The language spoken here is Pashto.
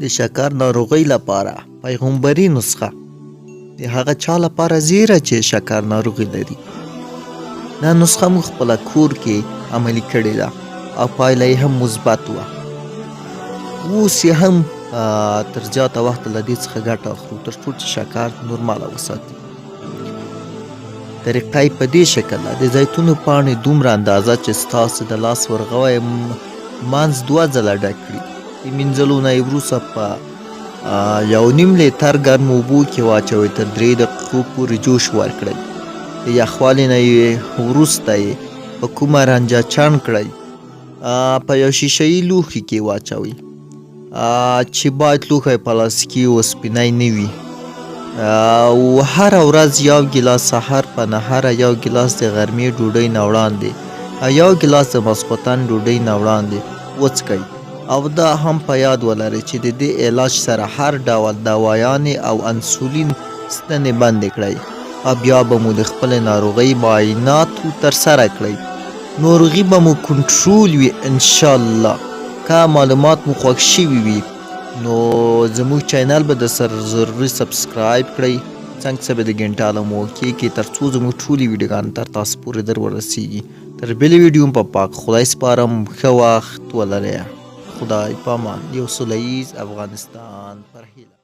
د شکر ناروغۍ لپاره پیغمبري نسخه د هغه چا لپاره زیره چې شکر ناروغي لري. دا نسخه موږ خپله کور کې عملي کړې ده او پایله یې هم مثبت وه. اوس یې هم تر زیاته وخته له دې څخه ګټه اخلو تر څو چې شکر نورماله وساتي. طریقه یې په دې شکل ده: د زیتونو پاڼې دومره اندازه چې ستاسو د لاس ورغوی منځ دوه ځله ډک کړي، د مینځلو نه یې وروسته په یو نیم لیتر ګرمو اوبو کې واچوئ، تر درې دقیقو پورې جوش ورکړئ. د یخوالي نه یې وروسته یې په کومه رنجه چڼ کړئ، په یو شیشه یي لوښي کې واچوئ چې باید لوښی پلاستیکي او سپینی نه وي. او هره ورځ یو ګیلاس سهار په نهاره، یو ګیلاس د غرمې ډوډۍ نه وړاندې او یو ګیلاس د ماسخوتن ډوډۍ نه وړاندې وڅکئ. او دا هم په یاد ولرئ چې د دې علاج سره هر ډول دوایانې او انسولین ستنې بندې کړئ او بیا به مو د خپلې ناروغۍ معاینات ترسره کړئ. ناروغي به مو کنټرول وي انشاءالله. که معلومات مو خوښ شوي وي نو زموږ چینل به د سر ضروري سبسکرایب کړئ، څنګ څه به د ګنټه الم وکیږي تر څو زموږ ټولې ویډیوګانې تر تاسو پورې در ورسیږي. تر بلې ویډیو په پاک خدای سپارم، ښه وخت ولرئ، خدای پامان. یو سوله ییز افغانستان پر هیله.